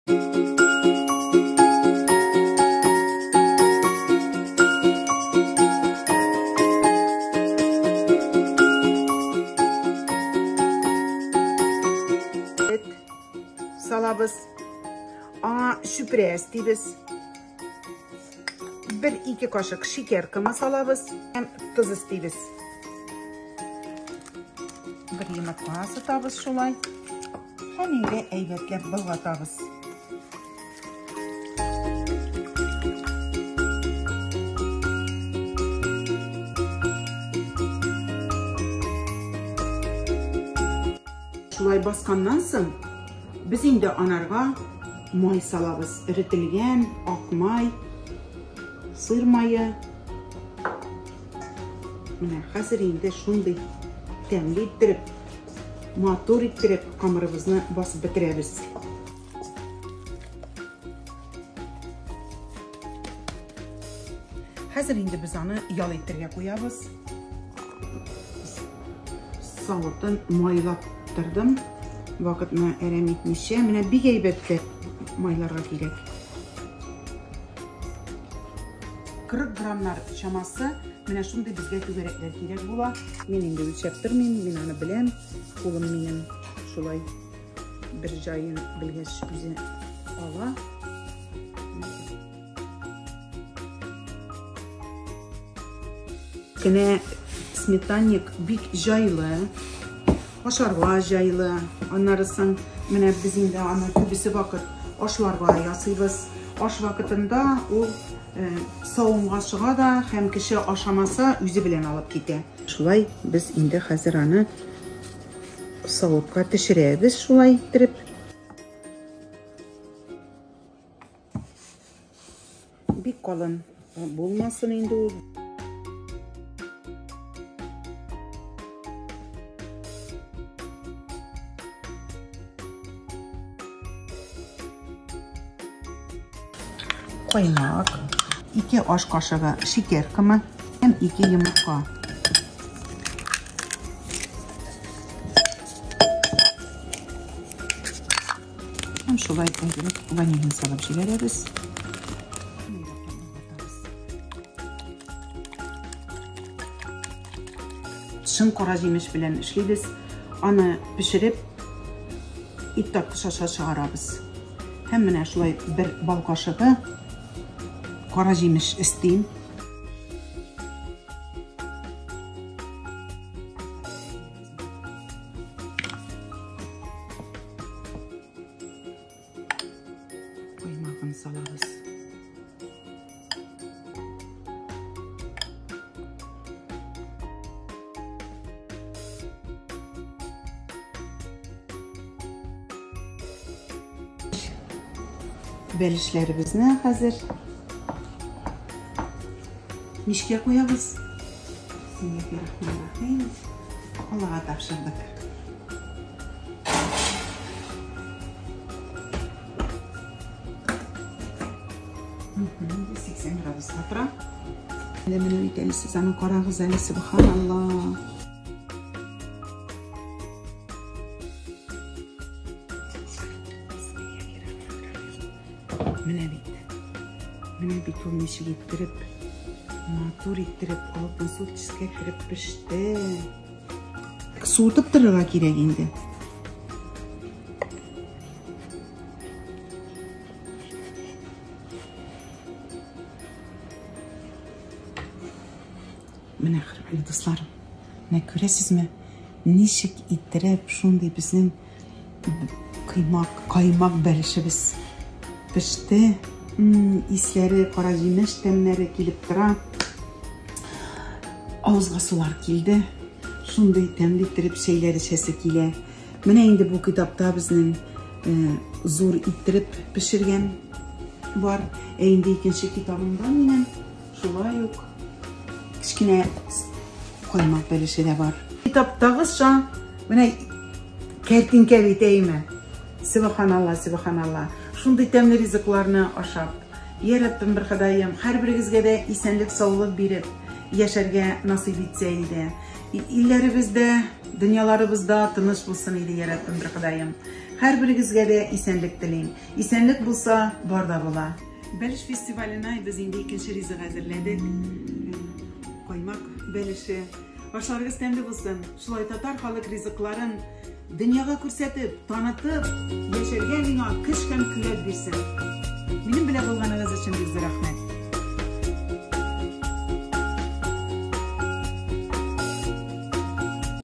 Салабыз. Аңа чүпрә өстибез. Бер-ике кашык шикәр комы салабыз һәм тоз өстибез. Бер йомырка сытабыз шулай. Һәм инде әйбәтләп болгатабыз. Шулай басканнан соң без инде анарга май салабыз. Эретелгән ак май, сыр мае. Менә хәзер инде шундый тәмле иттереп, матур иттереп камырыбызны басып бетерәбез. Хәзер инде без аны ял итәргә куябыз. Савытын майлап тордым. Вакытны әрәм итмичә, менә бик әйбәтләп майларга кирәк. 40 граммнар чамасы менә шундый безгә түгәрәкләр кирәк була. Мин инде үлчәп тормыйм, мин аны беләм. Кулым минем шулай бер җаен белгәч үзе ала. Кенә сметанник бик җайлы, ашарга җайлы. Аннары соң менә без инде аны күбесе вакыт ашларга ясыйбыз. Аш вакытында ул савымга чыга да һәм кеше ашамаса үзе белән алып китә. Шулай без инде хәзер аны савытка төшерәбез шулай иттереп. Бик калын булмасын инде ул. Каймак, 2 аш кашыгы шикәр комы һәм 2 йомырка. Һәм шулай әзрәк ванилин салып җибәрәбез. Чын кара җимеш белән эшлибез. Аны пешереп, ит тарткыч аша чыгарабыз. Һәм менә шулай бер бал кашыгы кара җимеш өстим. Каймагын салабыз. Бәлешләребезне хәзер мичкә куябыз. Бисмиллахиррахманиррахим. Аллага тапшырдык. 80 градуска тора. Менә менә бит әле сез аны карагыз әле, субханалла. Менә бит. Менә бит ул ничек иттереп, матур иттереп, алтын су төскә кереп пеште. Суытып торырга кирәк инде. Менә, хөрмәтле дусларым, менә күрәсезме, ничек иттереп шундый безнең кыймак, каймак бәлешебез пеште. Исләре, кара җимеш тәмнәре килеп тора. Авызга сулар килде. Шундый тәмле иттереп чәйләр эчәсе килә. Менә инде бу китапта безнең зур иттереп пешергән бар. Ә инде икенче китабымда минем шулай ук кечкенә каймак бәлеше дә бар. Китаптагыча менә кәртинкә бит әйме. Сөбханалла, сөбханалла. Шундый тәмле ризыкларны ашап, Я Раббым, бер Ходаем, һәрберегезгә дә исәнлек, саулык биреп, яшәргә насыйп итсә иде. Илләребездә, дөньяларыбызда тыныч булсын иде, Я Раббым, бер Ходаем. Һәрберегезгә дә исәнлек телим. Исәнлек булса, бар да була. Бәлеш фестиваленә без инде икенче ризык әзерләдек. Каймак бәлеше. Ашларыгыз тәмле булсын. Шулай татар халык ризыкларын дөньяга күрсәтеп, танытып, яшәргә миңа көч һәм көят бирсен. Минем белән булганыгыз өчен бик зур рәхмәт.